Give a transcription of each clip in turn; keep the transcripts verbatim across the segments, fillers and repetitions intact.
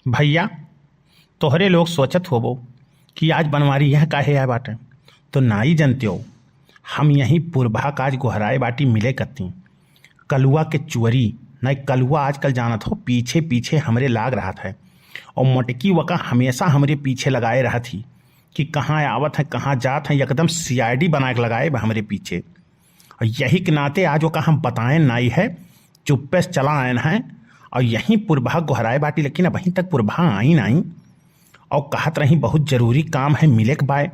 भइया, तोहरे लोग सोचत होबो कि आज बनवारी यह काहे आए बाटे, तो नाई जनत्यो, हम यहीं पुरभा काज गोहराए बाटी मिले कत्ती। कलुआ के चुअरी, नाई कलुआ आजकल जानत हो पीछे पीछे हमरे लाग रहत है, और मोटकी वका हमेशा हमरे पीछे लगाए रहत ही कि कहाँ आवत है, कहाँ जात है, एकदम सीआईडी बना के लगाए बा हमरे पीछे। और यही के नाते आज ओका हम बताएन नाई है, चुप्पे से चला आएन है। और यहीं पुरभा गोहराए बाटी, लेकिन अबहीं तक पुरभा आई नाई। और कहत रही बहुत जरूरी काम है मिले के बाय,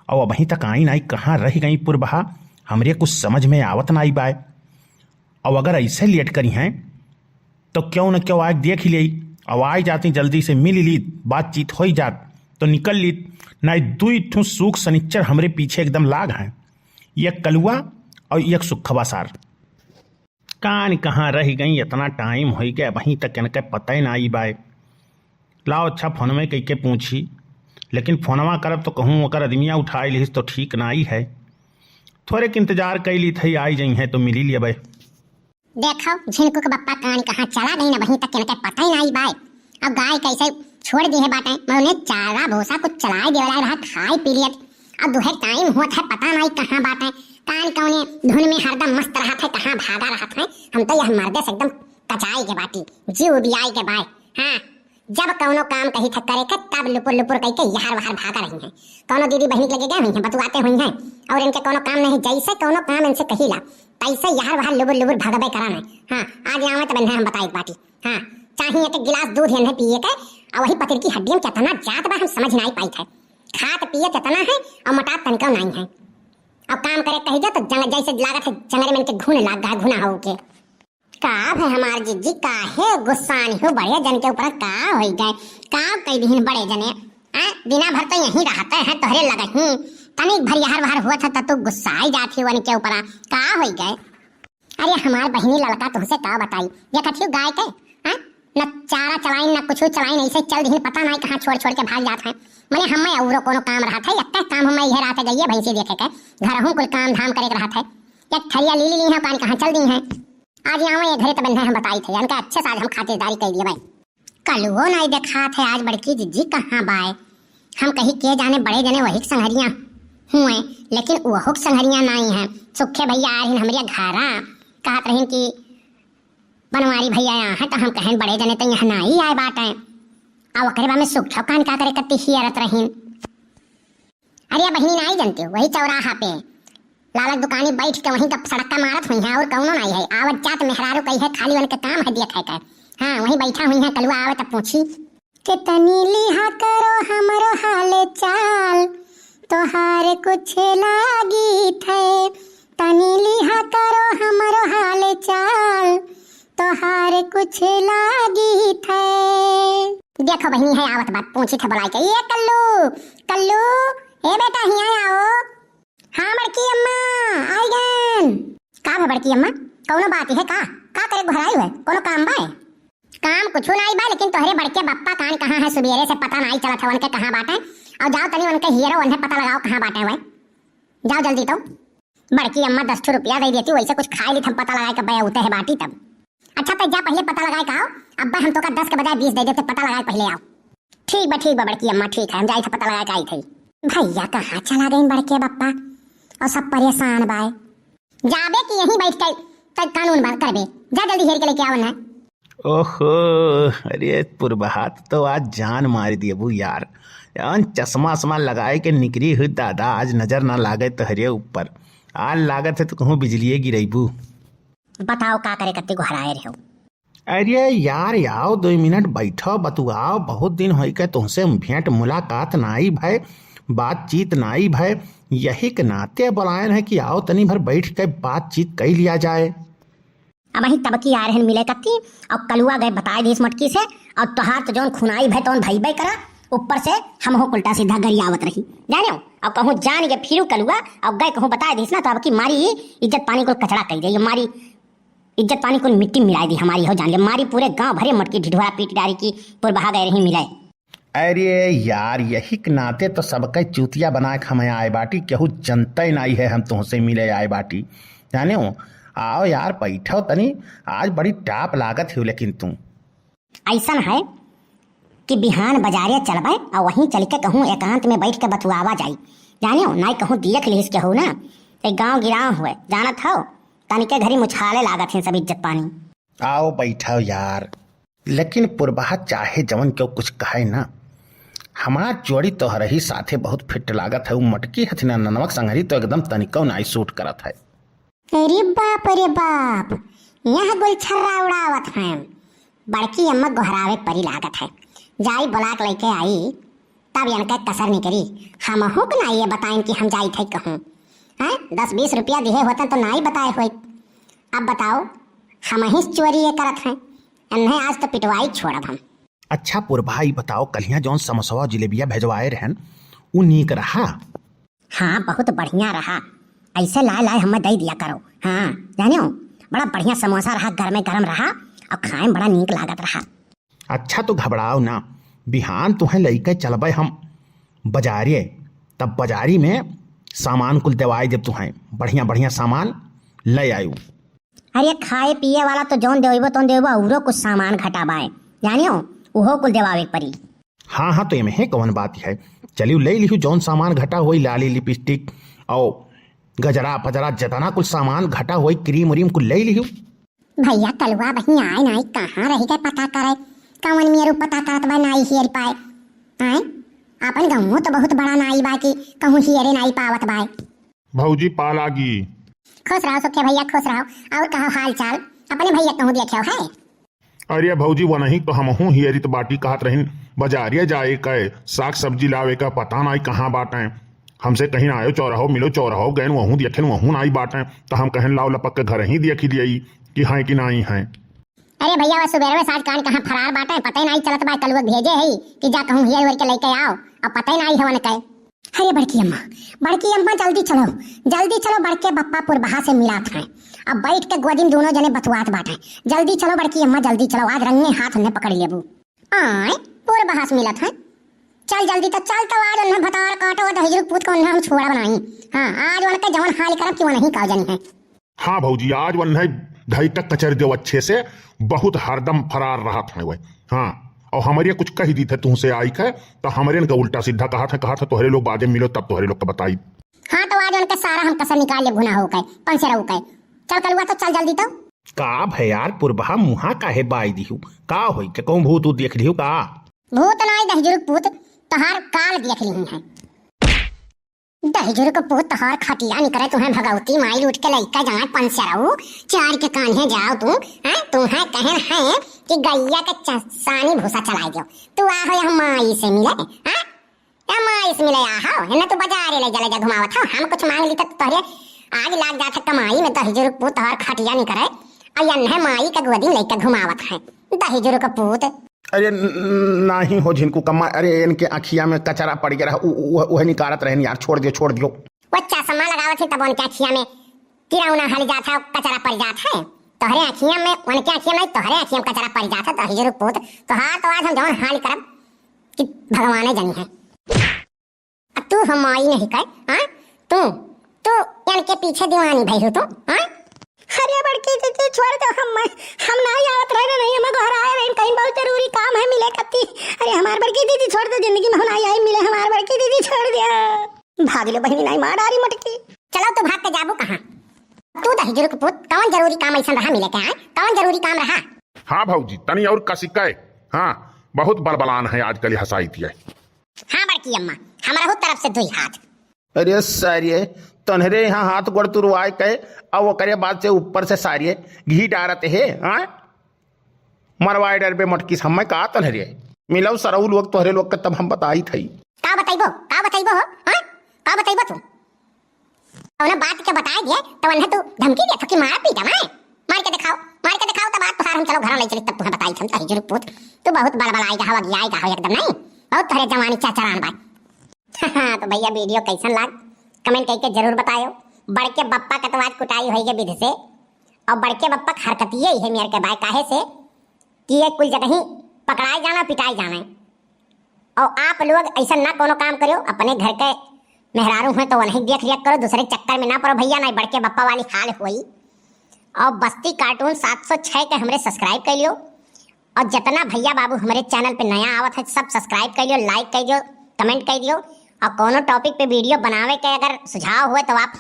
और अबहीं तक आई नाई। कहाँ रह गई पुरभा, हमरे कुछ समझ में आवत नाई बाय। और अगर ऐसे लेट करी हैं तो क्यों न क्यों आए देख ही लेई। अब आई जाती, जल्दी से मिल ली, बातचीत हो ही जात तो निकल ली, नाई दुई ठू सूख सनिच्चर हमरे पीछे एकदम लाग हैं, एक कलुआ और एक सुखवा सार। कान कहाँ रह गई, इतना टाइम हो गया, अबहीं तक इनके पता ही ना आई बाय। लाओ अच्छा, फोनवे कइके पूछी, लेकिन फोनवा करब तो कहूँ ओकर आदमिया उठाए लिहिस तो ठीक ना आई है। थोड़े के इंतजार कई ली थई, आई जई हैं तो मिली लेबै। देखो, झिनकू के बप्पा कान कहाँ चला गई ना, वहीं तक इनके पता ही ना आई बाय। अब गाय कैसे छोड़ दी है बाटे, मैं उन्हें चारा भूसा कुछ चलाए देवला रहा, खाए पी लियत। अब दुहे टाइम होत है, पता नहीं कहाँ बाटे, कान कौने धुन में हरदम मस्त रहत है, कहाँ भागा रहत है। हम तो यह मर्दे से एकदम कचाई के बाटी, जीव उबियाई के बाय। हाँ, जब कौनो काम कही था करे के, तब लुपुर लुपुर कह के यहर वहर भागा रही हैं। कौनो दीदी बहनी के लगे गए हुई हैं, बतुआते हुई हैं, और इनके कौनो काम नहीं, जैसे कौनो काम इनसे कही ला, तैसे यहर वहर लुबुर लुबुर भगबे करा नहीं। हाँ, आज आवे तब इन्हें हम बताई बाटी। हाँ, चाहिए एक गिलास दूध इन्हें पिए के, और वही पतिर की हड्डियों में कितना जात बा, हम समझ नहीं पाई थे। खात पिए कितना है, और मोटात तनिको नहीं है। और काम करे कही जा तो जंग, जैसे लागत है जंगरे में इनके घुन लाग गया, घुना हो के। का भे हमार जिज्जी, काहे गुस्सान हो बड़े जन के ऊपर, का होई गए? का कई दिहिन बड़े जने? आ, दिना भर तो यहीं रहते हैं तोहरे लगही, तनिक भर यहर वहर हुआ था त तू गुस्साई जात ही उनके ऊपर, का होई गए? अरे हमार बहिनी लड़का तुमसे का बताई, देखत ही गाय के, हाँ? न चारा चलाइन, न कुछ चलाइन, ऐसे चल दिहिन, पता नहीं कहाँ छोड़ छोड़ के भाग जात हैं। मने हमें औरो कोनो काम रहत है, एक काम हमें यह रहत है, जाइए भैंसी देखे के, घर हूँ कुल काम धाम करे के रहत है। एक थरिया ली ली है, कान कहाँ चल दी हैं। आज आवे ये घरे त बन्ने हम बताई थे, इनका अच्छे से आज हम खातिरदारी कइ दिए भाई। कलुओ नाई देखात है आज बड़की जिज्जी कहाँ बाय। हम कही के जाने बड़े जने वही के संघरिया हुए, लेकिन वहू के संघरिया नाई है। सुखे भैया आए रहिन हमरे घरा, कहत रहिन कि बनवारी भैया यहाँ है, तो हम कहें बड़े जने तो यहाँ नाई आए बाटे। आ ओकरे बाद में सुखे कान का करे कत्ती हियरत रहिन। अरे बहिनी, नाई जनते, वही चौराहा पे लालक दुकानी बैठ के वहीं का सड़क्का मारत हुई हैं, और कौनो नाई है। आवत जात मेहरारू कही है, खाली उनके काम है देखे के। हाँ, वहीं बैठा हुई हैं, कलुआ आवे तब पूछी। के तनी लिहा करो हमरो हाल चाल, तोहार कुछ लागी थे। तनी लिहा करो हमरो हाल चाल, तोहार कुछ लागी थे। देखो बहिनी है आवत बात, पूछी थे बुलाई के, "ए कल्लू, कल्लू, ए बेटा, हियाँ आओ।" "हाँ बड़की अम्मा, आई गन।" "का भा बड़की अम्मा, कौनो बात है का? का करे घराई है? कौनो काम बा?" "काम कुछ नाई बा, लेकिन तोहरे बड़के बप्पा कान कहाँ है? सुबेरे से पता नाई चलत है उनके कहाँ बाटे। और जाओ तनी उनके हियरो, उन्हें पता लगाओ कहाँ बाटे हुए। जाओ जल्दी तो।" बड़की अम्मा दस ठो रुपया दे देती, वैसे कुछ खाए ली, हम पता लगा के बया उते है बाटी तब। अच्छा, तो जा पहले पता लगा के आओ, अब हम तोका दस के बजाय बीस दे देते, पता लगा के पहले आओ। ठीक बा, ठीक बा बड़की अम्मा, ठीक है, हम जाई थे पता लगा के आई थे। भैया कहाँ चला गए बड़के बप्पा, और सब परेशान बाय। जाबे कि यहीं बैठ के तब कानून बन करबे, जा जल्दी हेर के लेके आओ ना। ओहो, अरे पुरबहात तो आज जान मार दिए बू यार। यान चश्मा उश्मा लगाए के निकरी हुई दादा, आज नजर ना लागे तोहरे ऊपर। आज लागत है तो कहूँ बिजलिए गिरेबू। बताओ का करे कत्ती गोहराए रहो? अरे यार, आओ दो मिनट बैठो, बतुआओ, बहुत दिन होई के तुमसे भेंट मुलाकात नाई भय, बातचीत नाई भय। यही के नाते बुलायन है कि आओ तनी भर बैठ के बातचीत कई लिया जाए। अबहीं तबकी आ रहन मिले कत्ती, और कलुआ गए बताए दीस मोटकी से, और तोहार तो जौन खुनाई भय तौन भइबे करा, ऊपर से हमहू उल्टा सीधा गरियावत रही, जाने हो? और कहूँ जान के फिरू कलुआ, और गए कहूँ बताए दीस ना, तो अबकी मारी इज्जत पानी कुल कचड़ा कई दे, मारी इज्जत पानी कुल मिट्टी मिलाई दी हमारी हो जान ले, मारी पूरे गाँव भरे मोटकी ढिढोरा पीट डारी की पुरबहा गए रही मिले। अरे यार, यही के नाते तो सबके चूतिया बना के हमें आए बाटी, केहू जनते नाई है हम तुमसे मिले आए बाटी। जाने हो, आओ यार, बैठो तनी, आज बड़ी टाप लागत हो लेकिन तू। ऐसन है, कि बिहान बजारे चलबे अउ वहीं चल के कहूँ एकांत में बैठ के बतुआवा जाई। जानियो, नाई कहूँ दियख लिहिस केहू ना, ते गाँव गिराव हुए, जानत हौ, तनिके घरी मुछाले लागत हैं सब इज्जत पानी। आओ बैठो यार, लेकिन पुरबहा चाहे जवन केहू कुछ कहे ना, हमार जोड़ी तोहरही साथे बहुत फिट लागत है। उ मटकी हथिना ननवक संगरी तो एकदम तनिको नाई सूट करत है। अरे बाप रे बाप, यह गुलछर्रा उड़ावत हैं। बड़की अम्मा गोहरावे परी लागत है। जाई बुलाक लइके आई, तब यनके कसर निकरी। हमहू के नाई ये बताइन कि हम जाइत है कहूँ। हैं? दस बीस रुपया दिहे होतन तो नाई बताए होइत। अब बताओ, हमही से चोरी ये करत हैं। एन्हे आज तो पिटवाई छोड़ब हम। अच्छा पुरबहा, ई बताओ, कल्हिया जौन समोसवा जिलेबिया भेजवाए रहन, उ नीक रहा? हाँ, बहुत बढ़िया रहा। ऐसे लाए लाए हमें दे दिया करो। हाँ, जानियो, बड़ा बढ़िया समोसा रहा, गरमे गरम रहा अउ खाए में बड़ा नीक लागत रहा। अच्छा तो घबराओ ना, बिहान तुहें लइके चलबे हम बजारे, तब बजारी में सामान कुल देवाए देब तुहें, बढ़िया बढ़िया सामान ले आयु। अरे खाए पिए वाला तो जौन देवइबो तौन देवइबो, औरो कुछ सामान घटा बाए, जानियो, उहो कुल देवावे के परी। हाँ, हाँ, तो एमे है कौन बात है, चलियो ले लिहू जौन सामान घटा होई, लाली, लिपस्टिक, और गजरा, फजरा, जितना कुल सामान घटा होई, क्रीम व्रीम कुल ले लिहू। भैया कलुआ बही आए नाई, कहाँ रह गए पता करे, कौन मेरू पता करत बा नाई हेर पाए। आए, अपन गाँव तो बहुत बड़ा नाई बा कि कहूँ हेरे नाई पावत बाए। भौजी पा लागी। खुश रहो सुखे भैया, खुश रहो। और कहो हाल चाल, अपने भैया कहूँ देखे है? अरे भौजी, वनही तो हमहूँ हियरित बाटी, कहत रहिन बजारिया जाए के, साग सब्जी लावे का, पता नाई कहाँ बाटें। हमसे कहिन आयो चौराहो मिलो, चौराहो गएन, वहूँ देखेन, वहूँ नाई बाटें। तो हम कहेन लाओ लपक के घर ही देखी लियाई कि हैं कि नाई हैं। अरे भैया, वह सुबेरवे साज कान कहाँ फरार बाटें, पता ही नाई चलत बा, कलुआ भेजे है कि जा कहूँ हियर हुर के लेके आओ, अब पता ही नाई है वनके। अरे बड़की अम्मा, बड़की अम्मा, जल्दी चलो, जल्दी चलो, बड़के बप्पा पुरबहा से मिलात हैं। अब बैठ के गोदी में दोनों जने बतुआत बाटे। जल्दी चलो बड़की अम्मा, जल्दी चलो, आज रंगे हाथ उन्हें पकड़ लेबू। आय, पुरबहा से मिलत हैं। चल जल्दी तो चल, तो आज उन्हें भतार काटो, दहिजरू पूत को उन्हें हम छोड़ा बनाई। हाँ, आज उनके जवन हाल करब कि वो नहीं का जनी है। हाँ भौजी, आज वन्है धई तक कचर देव अच्छे से, बहुत हरदम फरार रहत हैं वह। हाँ, और हमरे कुछ कह दी थे तुमसे आई के, तो हमरे इनका उल्टा सीधा कहा था, कहा था तोहरे लोग बादे मिलो तब तोहरे लोग का बताई। हाँ, तो आज उनका सारा हम कसर निकाल ले गुना हो के, पंसेरा हो के। चल कलुआ, तो चल जल्दी तो। का भयार पुरबहा मुहा काहे बाई दिहू? का होई के कहूँ भूत ऊत देख लिहू का? भूत नाई दहिजुरुक पूत, तोहार काल देख लिही है। दहिजुर को पूत तोहार खटिया निकरे, तुहें भगवती माई उठ के लइका जाए पंसरऊ, चार के कान्हे जाओ तू, हैं? तुहें कहन है कि गैया के च-, सानी भूसा चलाए दियो। तू आहो यहाँ माई से मिले, हैं? या माई से मिले आहो, इन्हें तू बजारे ले जले जा घुमावत हो। हम कुछ मांग ली तो तोहरे आग लाग जात है कमाई में। दहिजुर को पूत तोहार खटिया निकरे, और यन्हे माई के गोदी में लइका घुमावत है। दहिजुर को पूत। अरे न-, न-, नाही हो झिनकू कम्मा, अरे इनके अखिया में कचरा पड़ गया रहा, उ-, उ-, उहे निकारत रहन यार, छोड़ दियो, छोड़ दियो। वो चश्मा लगावत है तब उनके अखिया में किरौना हल जात है, कचरा पड़ जात है। तोहरे अखिया में, उनके अखिया में, तोहरे अखिया में कचरा पड़ जात है, दहिजुर पूत। तोहार तो आज हम जौन हाल करब कि भगवाने जनी है। अब तू हम माई नहीं कहे, हाँ? तू, तू इनके पीछे दीवानी भई हो तू, हाँ? अरे बड़की दीदी छोड़ दो, हम, हम ना आवत रहे, नहीं हम घर आए रहे, कहीं बहुत जरूरी काम है मिले कत्ती। अरे हमार बड़की दीदी छोड़ दो, जिंदगी में हम ना आई मिले, हमार बड़की दीदी छोड़ दिया। भाग लो बहिनी, नहीं मार डारी मटकी। चलो तू भाग के जाबू कहाँ? तू दहिजुर के पूत, कौन जरूरी काम ऐसा रहा मिले के आए? कौन जरूरी काम रहा? हाँ भौजी, तनी और कसी कहे। हाँ, बहुत बलबलान है आजकल हसाई थी है। हाँ बड़की अम्मा, हमारा तरफ से दुई हाथ। अरे सारिये, तन्हरे यहाँ हाथ गोड़ तुरवाए के, अब ओकरे बाद से ऊपर से सारिये घी डारत हे, हाँ? मरवाए डरबे मटकी से, हमें का तन्हरे? मिलौ सरऊ लोग तोहरे लोग के, तब हम बताई थई। का बतैबो, का बतैबो हो, हाँ? का बतैबो तू? कौनो बात के बताए दिए, तो उन्हें तू धमकी दिया था कि मार पीटा मैं? मार के दिखाओ, मार के दिखाओ, तब आज तुहार हम चलो घर ले चली, तब तुहें बताई थम, दहिजुर पूत। तू बहुत बलबलाए गा हो, अगियाए गा हो एकदम, नहीं? बहुत तोहरे जवानी चरचरान बा। हाँ, तो भैया video कैसन लाग, comment करके जरूर बतायो। बड़के बप्पा का तो आज कुटाई होई के विध से, और बड़के बप्पा के हरकतिये ही है मेर के बाय, काहे से कि ये कुल जगह ही पकड़ाए जाना, पिटाए जाना है। और आप लोग ऐसा ना कोनो काम करियो, अपने घर के मेहरारू हैं तो वही देख रेख करो, दूसरे चक्कर में ना पड़ो भैया, ना बड़के बप्पा वाली हाल होई। और बस्ती cartoon सात सौ छह के हमरे subscribe कर लियो। और जितना भैया बाबू हमरे चैनल पे नया आवत है, सब सब्सक्राइब कर लियो, लाइक कर दियो, कमेंट कर दियो। और कोनो टॉपिक पे वीडियो बनावे के अगर सुझाव हुए तो आप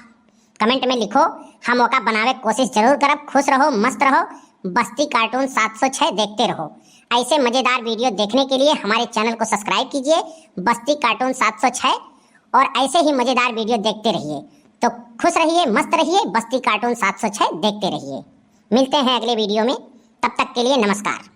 कमेंट में लिखो, हम ओका बनावे के कोशिश जरूर करब। खुश रहो, मस्त रहो, बस्ती कार्टून सात सौ छह देखते रहो। ऐसे मजेदार वीडियो देखने के लिए हमारे चैनल को सब्सक्राइब कीजिए, बस्ती कार्टून सात सौ छह, और ऐसे ही मजेदार वीडियो देखते रहिए। तो खुश रहिए, मस्त रहिए, बस्ती कार्टून सात सौ छह देखते रहिए। मिलते हैं अगले वीडियो में, तब तक के लिए नमस्कार।